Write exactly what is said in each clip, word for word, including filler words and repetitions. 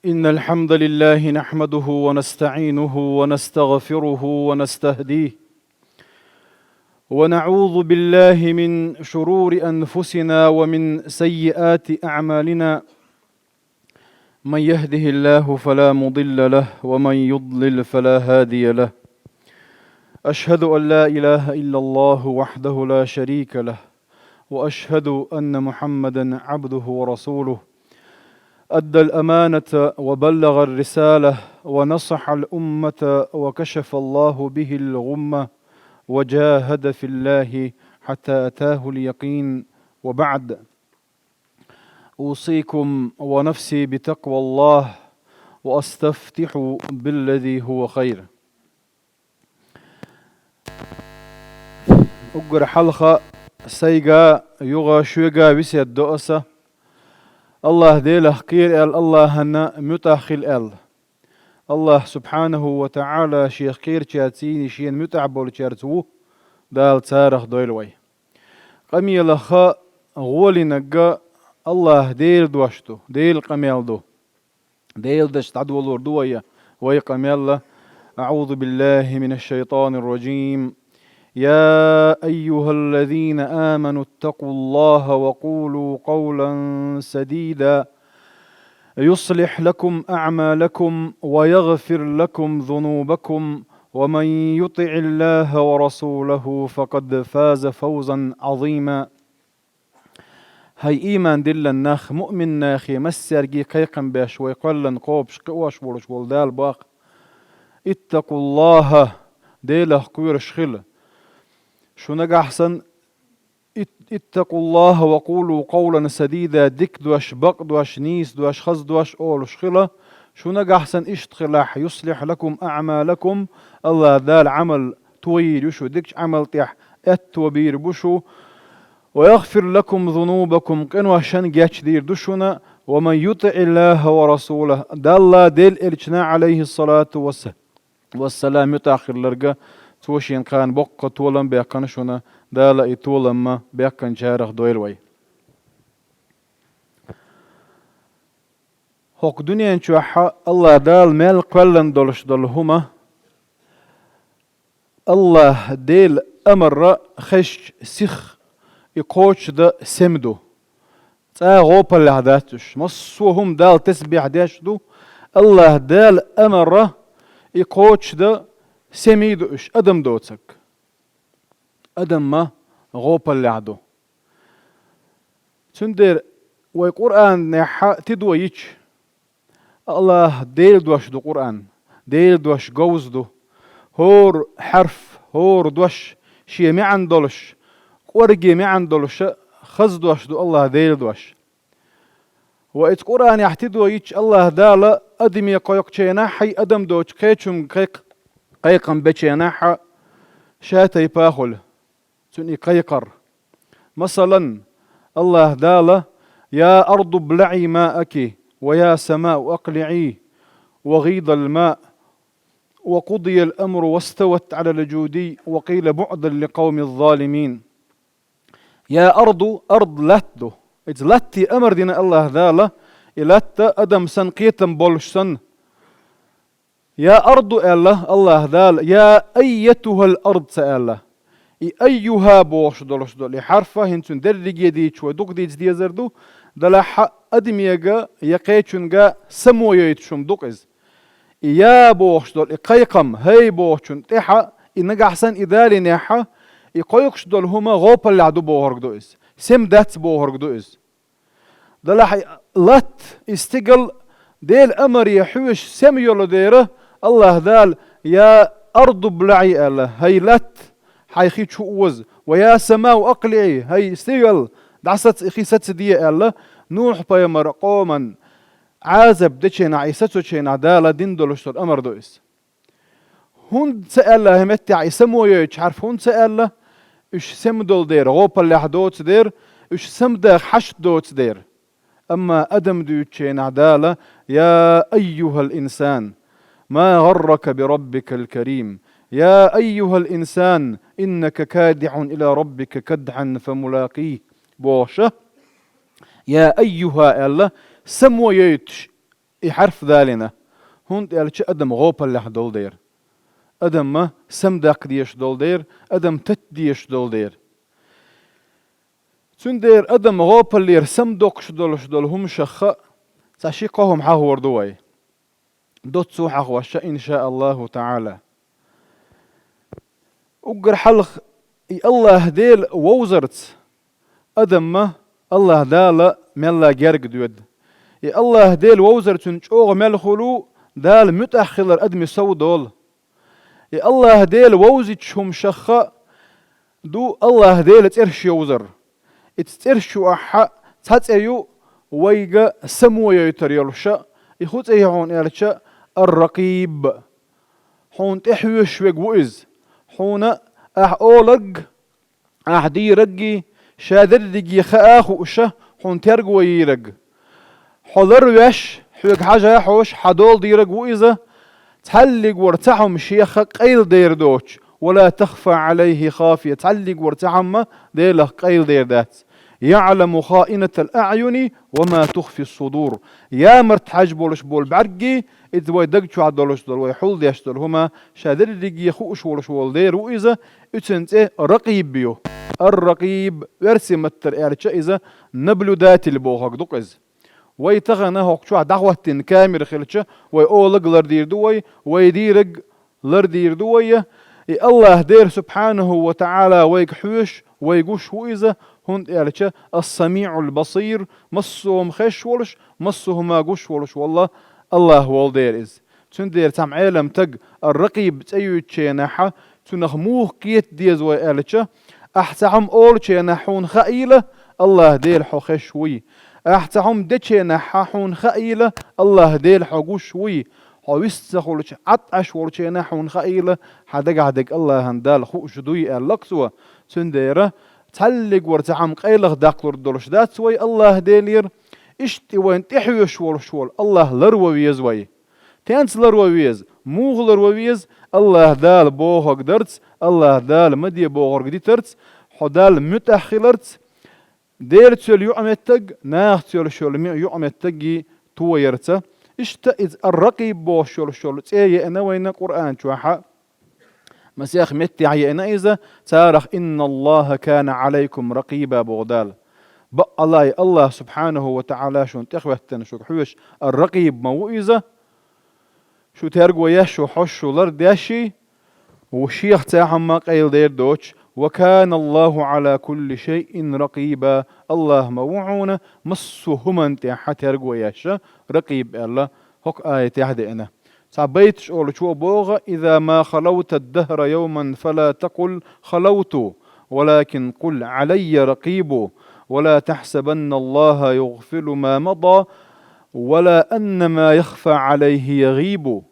إن الحمد لله نحمده ونستعينه ونستغفره ونستهديه، ونعوذ بالله من شرور أنفسنا ومن سيئات أعمالنا. من يهده الله فلا مضل له، ومن يضلل فلا هادي له. أشهد أن لا إله إلا الله وحده لا شريك له، وأشهد أن محمدا عبده ورسوله. أدى الأمانة وبلغ الرسالة ونصح الأمة وكشف الله به الغمة وجاهد في الله حتى أتاه اليقين. وبعد، أوصيكم ونفسي بتقوى الله وأستفتح بالذي هو خير. Уггар хьалха сайга, юха шуьга весет до аса: АллахӀ Делах кхера аьлла, АллахӀана муьтӀахь хила аьлла. АллахӀ субхьанаху ва таӀала Шех кхерачаьрца йийна, Шена муьтӀахь болчаьрца ву, Дала царах дойла вай. Къамелах гӀолинарг АллахӀ Делан дош ду, Делан къамел ду. Делан дош дӀадолор ду вай, вай къамел. أعوذ بالله من الشيطان الرجيم. يا أيها الذين آمنوا اتقوا الله وقولوا قولا سديدا يصلح لكم أعمالكم ويغفر لكم ذنوبكم ومن يطع الله ورسوله فقد فاز فوزا عظيما. ХӀай ийман диллина нах, муъмин нахе массаьрга кхайкхам беш вай кхоьллина кхобуш кхиош волуш волу Дала боху: اتقوا الله, Делах кхоьруш хила. Шу нагахь санна ات-, اتقوا الله وقولوا قولا سديدا, дика дош, бакъ дош, нийса дош, хаза дош олуш хила. Шу нагахь санна иштта хилахь, يصلح لكم أعمالكم, АллахӀ Дала Ӏамал тойийр ю шу, дикачу Ӏамал тӀехь аьтто бийр бу шу. ويغفر لكم ذنوبكم, къиношна гечдийр ду шуна. ومن يطع الله ورسوله, Далла, Делан Элчана, عليه الصلاة والسلام, вассалам, муьтӀахь хилларга, цо шена кхана боккха толам баьккхина шуна, Дала и толам ма баьккхинчарах дойла вай. ХӀокху дуьнен чохь АллахӀ Дала мел кхоьллина долуш долу хӀума, АллахӀ Делан амарра хезча сиха и кхочушдан сема ду. ЦӀа гӀопаллехь дац уьш. Массо а хӀума Далла тасбихь деш ду. АллахӀ Делан амарра и кхочушдан семий ду уьш, адам доцург. Адам ма гӀопаллехь ду. Цундела вай Къуръанехь тидо йича, АллахӀ Делан дош ду Къуръан, Делан дош говза ду. ХӀора хьарф, хӀора дош шен маьӀна долуш, кӀорге маьӀна долуша, хаза дош ду АллахӀ Делан дош. Ва иза Къуръанехь тидо йича, АллахӀ Дала адаме кхойкхучу хенахь, хьайн адам доцу кхечунга кхайкх-, кхайкхам бечу хенахь, ша тайпа хуьлу цуьнан и кхайкхар. Масалан, АллахӀ Дала: يا أرض ابلعي ماءك ويا سماء أقلعي وغيض الماء وقضي الأمر واستوت على الجودي وقيل بعدا للقوم الظالمين. Я арду, ард латта ду. Иза латте амар дина АллахӀ Дала, и латта адам санна, кхетам болуш санна. Я арду аьлла АллахӀ Дала, я айятухал ард ца аьлла. И айюха бохуш долуш долу и хьарфа хӀинца дерриге дийцича вай дукха дийца дезар ду, делахь а адамега я кхечунга само йойтуш хӀума ду-кх иза. И я бохуш долу и кхайкхам, хӀай бохучун тӀаьхьа, и нагахь санна и далийнехь, и кхойкхуш долу хӀума гӀопаллехь ду бохург ду иза. Сема дац бохург ду иза. Делахь и латта, и стигал Делан амаре хьоьжуш сема йолу дела, АллахӀ Дала: я арду блаӀи аьлла, хӀай латта, хьайн хи чу оза, ва я самау акълиӀи, хӀай стигал, дӀасаца, и хи сацаде аьлла, Нухь-пайхамар къоман Ӏазаб дечу хенахь, и сацочу хенахь Дала дина долуш долу амар ду иза. ХӀунда ца аьлла хӀара меттехь и само йойтуш хьарф, хӀунда ца аьлла? Уьш сема долу дела, гӀопаллехь доцу дела, уьш самадаха хьашт доцу дела. Амма адам дуьйцучу хенахь Дала: я айюхал инсан, ма гӀаррака би раббикал карим, я айюхал инсан, иннака кадихьун ила раббика кадхьан фа мулаких, бохуша. Я айюха аьлла, само йойтуш, и хьарф далийна, хӀунда аьлча адам гӀопаллехь долу дера. Адамма самадаккха дезаш долу дера, адам татта дезаш долу дера. Цундела адам гӀопаллера самадоккхуш долуш долу хӀуманашха цхьа ши-кхо хӀума хьахор ду вай. Доцца хьахош, ин ша Аллаху таӀала. Уггар хьалха и Аллаха Дела вовзарца адамма Аллаха Дала мелла герга доьду. И Аллаха Дела вовзар цуьнан чӀогӀа мел хуьлу, Дала муьтӀахь хилар адамийн сов долу. И Аллаха Дела вовзуьйтуш хӀуманашха ду Аллаха Делан цӀераш йовзар. Иза цӀераш чу ахь цхьа цӀе ю вайга само йойтур йолуша, и хӀун цӀе ю хьуна аьлча, Ар-Ракъиб. Хьуна тӀе хьоьжуш верг ву иза. Хьуна ахь оларг, ахь дийрарг, ша дерриге хаа хууша, хьуна терго йийрарг. Хьо ларвеш, хьоьга хьажа хьоьжуш, хьан дола дийрарг ву иза, цхьаллиг вара цхьа хӀума шех къайладер доцуш, ва ла тахфа Ӏалайхи хафия, цхьаллиг вара цхьа хӀума Делах къайладер дац. ЯӀламу хаинатал аӀюни ва ма тухфи ссудур. Ямарта хьажа болуш болу бӀаьргий, иза вай даг чохь долуш долу, вай хьулдеш долу хӀума, ша дерриге хууш волуш волу дера ву иза, иза цуьнан цӀе Ракъиб ю. Ар-Ракъиб, оьрсийн маттара аьлча иза наблюдатель бохург ду-кх иза. Вай тахана хӀокху чохь дӀахӀоттийна камера хилча, вай олаг лардийр ду вай, вай дийраг лардийр ду вай. И Аллаха Дела субхьанаху ва таӀала вайга хьоьжуш, вай гуш ву иза, хӀунда аьлча Ас-Самиъул Басир, массо а хӀума хезаш волуш, массо а хӀума гуш волуш волу Аллах волу дера иза. Цундела цхьамма Ӏелам таг Ар-Ракъиб цӀе юьйцучу хенахь, цунах муха кхета деза вай аьлча, ахь цхьа хӀума олучу хенахь хьуна хаийла, Аллаха Дела хьо хезаш вуй. Ахь цхьа хӀума дечу хенахь хьуна хаийла, Аллаха Дела хьо гуш вуй. Хьо вист ца хуьлучу, Ӏад Ӏаш волчу хенахь хьуна хаийла, хьан дагахь дерг Аллахьан Далла хууш дуй аьлла-кх цо. Цундела цхьаллиг вара цхьа хӀума къайлаха даккхалур долуш дац вай Аллаха Делера. Иштта и вайна тӀе хьоьжуш волуш волу Аллах ларван веза вай. Тенца ларван веза? Муха ларван веза? Аллаха Дала бохург дарца, Аллаха Дала ма де бохург дитарца, хьо Далла муьтӀахь хиларца, Делаца йолу юкъаметтиг, нахаца йолуш йолу ми-, юкъаметтиг тоярца. Иштта иза Ар-Ракъиб бохуш йолуш йолу цӀе еана вайна Къуръан чохь. Масех меттехь еана иза, царах: «Инна Аллаха кана Ӏалайкум ракъиба», боху Дала. Баккъалла и Аллах субхьанаху ва таӀала шуна тӀехӀоьттина шуьга хьоьжуш Ар-Ракъиб ма ву иза? Шу терго еш, шу хьожуш, шу лардеш, ву шех цхьа хӀума къайладер доцуш, «Ва кана Аллаху Ӏала кулли шайъин ракъиба», Аллах ма ву хьуна массо а хӀуманна тӀехь терго еш, ракъиб аьлла, хӀокху аятехь деана. Цхьа байташ олучо боху: «Иза ма халавта ад-дахра явман фала такъул халавту, валакин къул Ӏалайя ракъибу, вала тахьсабанна Аллаха югъфилу ма мада, вала анна ма яхфа Ӏалайхи ягъибу».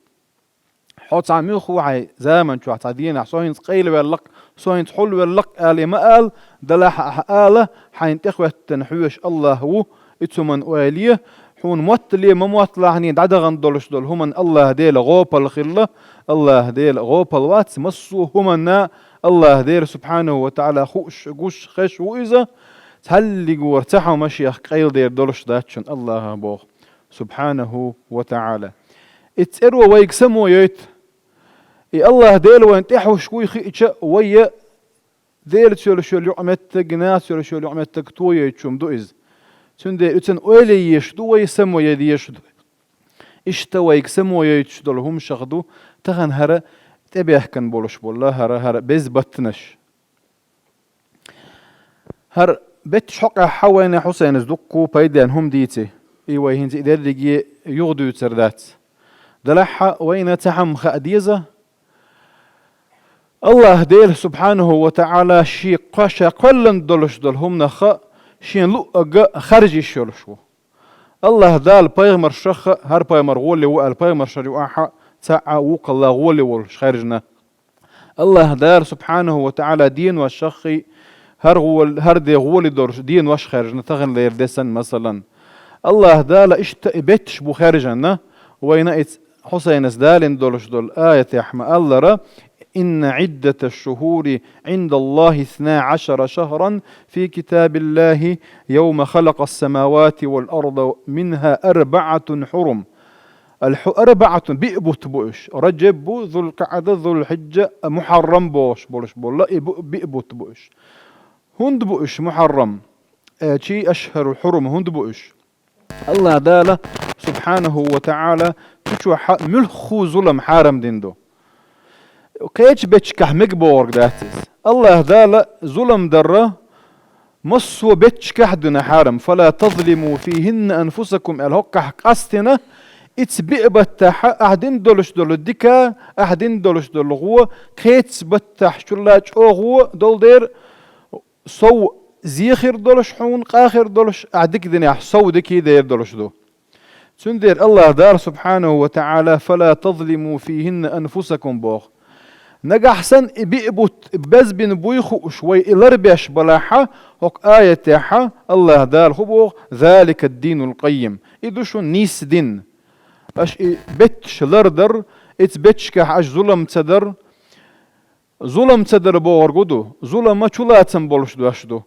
Хьо цхьа муьлхха ву хьайн заман чохь, цхьа дийнахь, со хӀинца къайлавелла-кх, со хӀинца хьулвелла-кх, ала ма ала, делахь а ала, хьайна тӀехӀоьттина хьоьжуш Аллах ву, и цу хӀуманна ойла е, хьуна моттале ма мотталахьний дӀадахана долуш долу хӀуманна Аллах Дела гӀопал хилла, Аллах Дела гӀопал вац, массо а хӀуманна Аллах Дела субхьанаху ва таӀала хууш, гуш, хезаш ву иза, цхьаллиг вара цхьа хӀума шех къайладер долуш дац шуна Аллаха боху. Субхьанаху ва таӀала. И цӀеро вайга само йойту. И Аллах Дела вайна тӀехьуш вуй хиъча, вай я Делаца йолуш йолу юкъаметтиг, нахаца йолуш йолу юкъаметтиг тояйтуш хӀума ду иза. Цундела и цуьнан ойла е езаш ду вай, само ян дезаш ду. Иштта вайга само йойтуш долу хӀуманашха ду тахана хӀара тӀебехкан болуш болу, хӀара, хӀара беза баттанаш. ХӀара бетташ хьокъехь вайна Хьусайнас дуккха пайденна хӀума дийци, и вай хӀинца и дерриге юхадуьйцур дац. Делахь а вайна цхьа хӀума хаа деза, Аллах Дела субхьанаху ва таӀала шен кхо-, ша кхоьллина долуш долу хӀуманах шен луъург харжа йиш йолуш ву. Аллах Дала пайхамаршах, хӀара пайхамар гӀоле ву аьлла, пайхамаршна юкъахь цхьаъ а вукхалла гӀоле волуш хаьржина. Аллах Дала субхьанаху ва таӀала деношах хӀара гӀол-, хӀара де гӀоле долуш денош хаьржина, таханлера де санна, масалан. Аллах Дала иштта и бетташ бу хаьржина, вайна и Хьусайнас далийна долуш долу аятехь ма-аллара: «Инна Ӏиддата шшухури Ӏиндаллахи исна Ӏашара шахран фи китабиллахи, явма халакъас-самавати вал арда, минха арбаӀатун хьурум». الح-، أربعة, биъ бутт бу уьш. Раджаб бу, Зулкъаъда, Зулхьиджа, Мухьаррам бохуш болуш болла, и бу-, биъ бутт бу уьш. ХӀунда бу уьш Мухьаррам? Э, чи ашхьарул хьурум хӀунда бу уьш? Аллаха Дала, субхьанаху ва таӀала, цу чохь муьлхха зулам хьарам дина ду. Кхечу бетташкахь мега бохург дац иза. Аллаха Дала зулам дарра массо а бетташкахь а дина хьарам. «فلا تظلموا فيهن أنفسكم», аьлла, хӀокхахь къастина, ицу биъ баттахь ахь дина долуш долу дика, ахь дина долуш долу гӀо, кхечу баттахь чулла чӀогӀа гӀо долу дера, сов зе хир долуш хьуна, къа хир долуш, ахь дика динехь сов дика дер долуш ду. Цундела Аллаха Дала, субхьанаху ва таӀала, «فلا تظلموا فيهن أنفسكم» боху. Нагахь санна и биъ бутт безбина буй хууш, вай и ларбеш балахьа, хӀокху аятехьа Аллаха Дала хӀун боху: «ذلك الدين القيم». И ду шуна нийса дин. Аша и бетташ лардар, ицу бетташкахь аша зулам ца дар, зулам ца дар бохург хӀун ду? Зулам а чулацам болуш дош ду.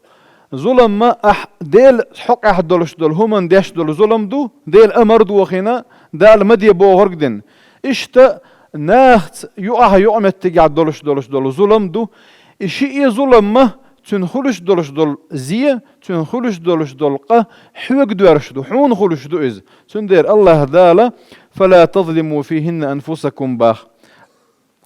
Зулам а ахь Делан хьокъехь долуш долу хӀуманна деш долу зулам ду, Делан амар дохийна, Дала ма де бохург дина. Иштта нахаца юкъахь юкъаметтигехь долуш долуш долу зулам ду. И шиъ а зулам а цуьнан хуьлуш долуш долу зе, цуьнан хуьлуш долуш долу къа хьоьга доьрзуш ду, хьуна хуьлуш ду иза. Цундела Аллаха Дала: «فلا تظلموا فيهن أنفسكم» бах.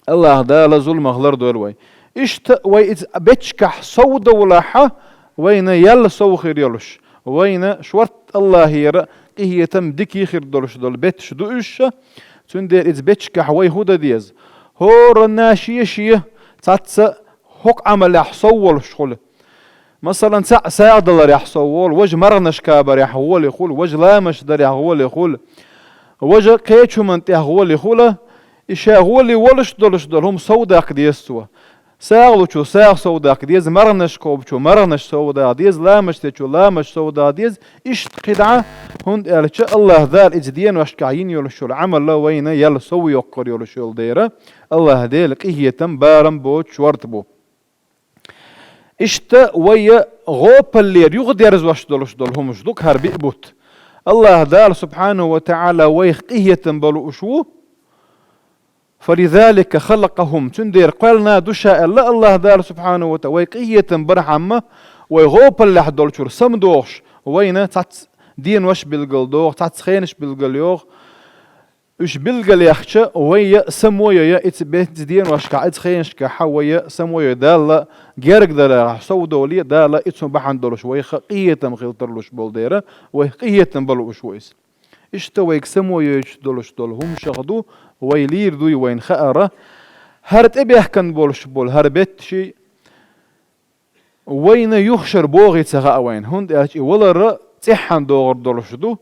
Аллаха Дала зуламах лардойла вай. Иштта вай иза бетташкахь сов довлахьа, вайна ял сов хир йолуш, вайна шорта Аллахера къинхетам, дика хир долуш долу бетташ ду уьш. Цундела иза бетташкахь вай хӀун дан деза? ХӀоранна шен-шен цхьацца хӀокху Ӏамалехь сов волуш хуьлу. Масалан, цхьаъ сагӀа даларехь сов волу, важа марханаш кхабарехь гӀоле хуьлу, важа ламазаш дарехь гӀоле хуьлу, важа кхечу хӀуманна тӀехь гӀоле хуьлу, и ша гӀоле волуш долуш долу хӀума сов даккха деза цо. СагӀа лучо сагӀа сов даккха деза, марханаш кхобучо марханаш сов даккха деза, ламазаш дечо ламазаш сов даккха деза, иштта кхидӀа, хӀунда аьлча Аллаха Дала иза деношкахь йина йолуш йолу Ӏамал вайна ял сов йоккхур йолуш йолу дера, Аллаха Делан къинхетам, барам боцуш шорта бу. Иштта вай гӀопаллера юхадерзош долуш долу хӀумаш ду-кх хӀара биъ бутт. Аллаха Дала, субхьанаху ва таӀала, вайх къинхетам бан лууш ву. «فلذلك خلقهم», цундела кхоьллина ду ша аьлла Аллаха Дала, субхьанаху ва таӀала, вай къинхетам бархьама, вай гӀопаллехь долчуьра самадохуш, вайна цхьацца денош билгал доху, цхьацца хенаш билгал йоху. Уьш билгалъяхча, вай а само йо я, ицу беттан деношкахь, ицу хенашкахь вай а само йо, Далла герга дарехь сов довле, Дала ицу бахьана долуш вайх къинхетам хила тарлуш болу дера, вайх къинхетам бан лууш ву иза. Иштта вайга само йойтуш долуш долу хӀумнашах ду, вай лийр дуй вайна хаара, хӀара тӀебехкан болуш болу хӀара бетташ, вайна юха шар богӀий ца хаьа вайна, хӀунда аьлча и валар цӀеххьана догӀур долуш ду.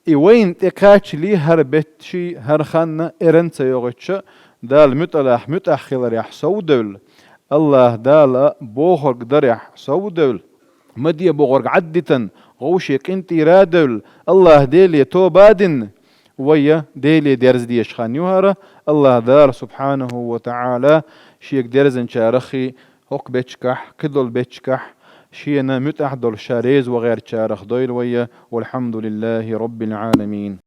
И вайна тӀекхаччале хӀара бетташ, хӀара хан эрна ца йогӀуьйтуш, Далла муьтӀахь, муьтӀахь хиларехь сов девлла, Аллаха Дала бохург дарехь сов девлла, ма де бохург Ӏаддитан, вовшийн къинтӀера а девлла, Аллаха Деле тоба а дина, вай а Деле дерза дезаш хан ю хӀара. Аллаха Дала, субхьанаху ва таӀала, Шега дерзанчарах хӀокху бетташкахь, кхидолу бетташкахь, Шена муьтӀахь долуш, Ша реза ван гӀертачарах дойла вай а. والحمد لله رب العالمين.